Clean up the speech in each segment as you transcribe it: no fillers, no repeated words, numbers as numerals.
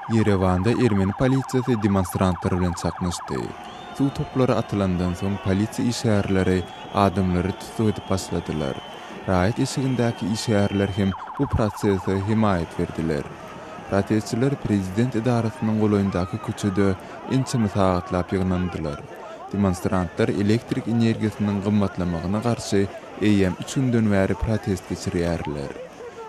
Ýerewanda ermeni polisiýasy demonstrantlar bilen çaknyşdy. Suw toplary atylandan soň polisiýa işgärleri adamlary tussag edip başladylar. Raýat eşigindäki işgärler hem bu prosese hemaýat berdiler. Protestçiler prezident edarasynyň golaýyndaky köçede ençeme sagatlap ýygnandylar. Demonstrantlar elektrik energiýasynyň gymmatlamagyna garşy eýýäm üç günden bäri protest geçirýärler.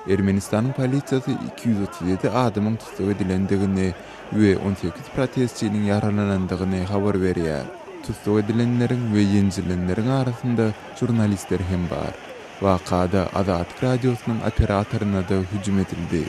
Ermenistanyň polisiýasy 237 adamyň tussag edilendigini we 18 protestçiniň ýaralanandygyny habar berýär. Tussag edilenleriň we ýenjilenleriň arasynda žurnalistler hem bar. Wakada Azatlyk Radiosynyň operatoryna-da hüjüm edildi.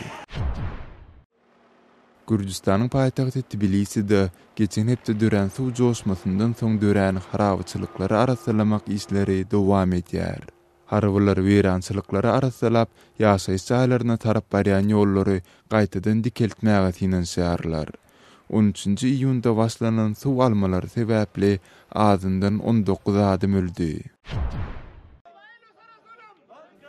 Gürjüstanyň paýtagty Tbiliside geçen hepde dörän suw joşmasyndan soň dörän harabaçylyklary arassalamak işleri dowam edýär. Harbylar weýrançylyklary arassalap, ýaşaýyş jaýlaryna tarap barýan ýollary gaýtadan dikeltmäge synanyşýarlar. On üçünji iýunda başlanan suw almalary sebäpli azyndan 19 adam öldi.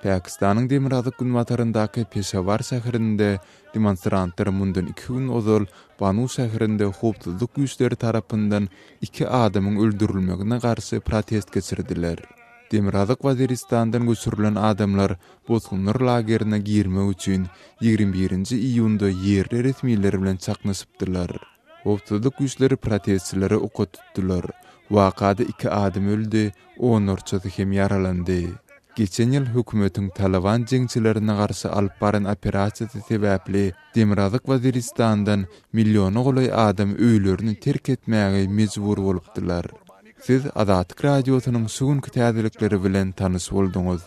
Pakistanyň demirgazyk-günbataryndaky Peşawar şäherinde demonstrantlar mundan iki gün ozal Banu şäherinde howpsuzlyk güýçleri tarapyndan iki adamyň öldürilmegine garşy protest geçirdiler. Demirgazyk Waziristandan göçürilen adamlar bosgunlar lagerine girmek üçin 21-nji iýunda ýerli resmiler bilen çaknyşypdylar. Howpsuzlyk güýçleri protestçileri oka tutdular. Wakada iki adam öldi, onlarçasy hem ýaralandy. Geçen ýyl hökümetiň Talyban jeňçilerine garşy alyp baran operasiýasy sebäpli Demirgazyk Waziristandan milliona golaý adam öýlerini terk etmäge mejbur bolupdylar. Siz Azatlyk Radiosynyň şu günki täzelikleri bilen tanyş bolduňyz.